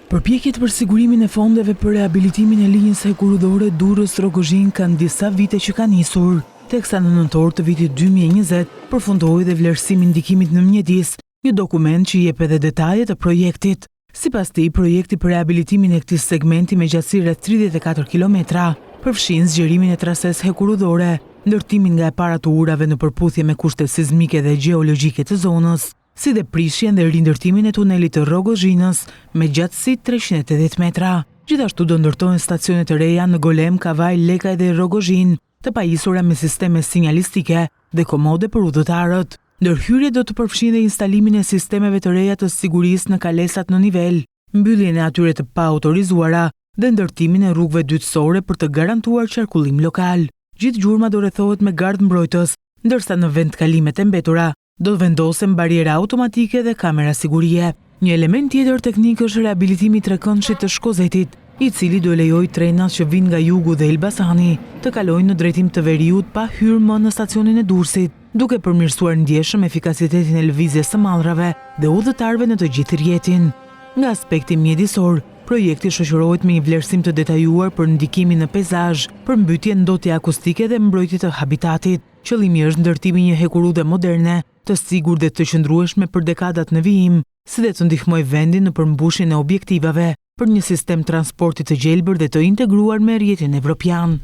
Përpjekjet për sigurimin e fondeve për rehabilitimin e linjës hekurudhore Durrës-Rrogozhinë kanë disa vite që kanë nisur, teksa në nëntor të vitit 2020 përfundoi dhe vlerësimi i ndikimit në mjedis, një dokument që jep edhe detaje të projektit. Sipas tij, projekti për rehabilitimin e këtij segmenti me gjatësi rreth 34 kilometra, përfshin zgjerimin e trasesë hekurudhore, ndërtimin nga e para të urave në përputhje me kushtet sizmike dhe gjeologjike të zonës, si dhe prishjen dhe rindërtimin e tunelit të Rrogozhinës me gjatësi 380 metra. Gjithashtu do ndërtohen stacione të reja në Golem, Kavajë, Lekaj dhe Rrogozhinë, të pajisura me sisteme sinjalistike dhe komode për udhëtarët. Ndërhyrjet do të përfshijnë dhe instalimin e sistemeve të reja të sigurisë në kalesat në nivel, mbylljen e atyre të paautorizuara dhe ndërtimin e rrugëve dytësore për të garantuar qarkullim lokal. Gjithë gjurma do rrethohet me gardh mbrojtës, ndërsa në vendkalimet e mbetura do të vendosen barriera automatike dhe kamera sigurie. Një element tjetër teknik është rehabilitimi i trekëndëshit të Shkozetit, i cili do lejojë trenat që vijnë nga jugu dhe Elbasani të kalojnë në drejtim të veriut pa hyrë më në stacionin e Durrësit, duke përmirësuar ndjeshëm efikasitetin e lëvizjes së mallrave dhe udhëtarëve në të gjithë rrjetin. Nga aspekti mjedisor, projekti shoqërohet me një vlerësim të detajuar për ndikimin në peizazh, përmbytje, ndotje akustike dhe mbrojtje të habitatit. Qëllimi është ndërtimi i një hekurudhe moderne, të sigurt dhe të qëndrueshme për dekadat në vijim, si dhe të ndihmojë vendin në përmbushjen e objektivave për një sistem transporti të gjelbër dhe të integruar me rrjetin evropian.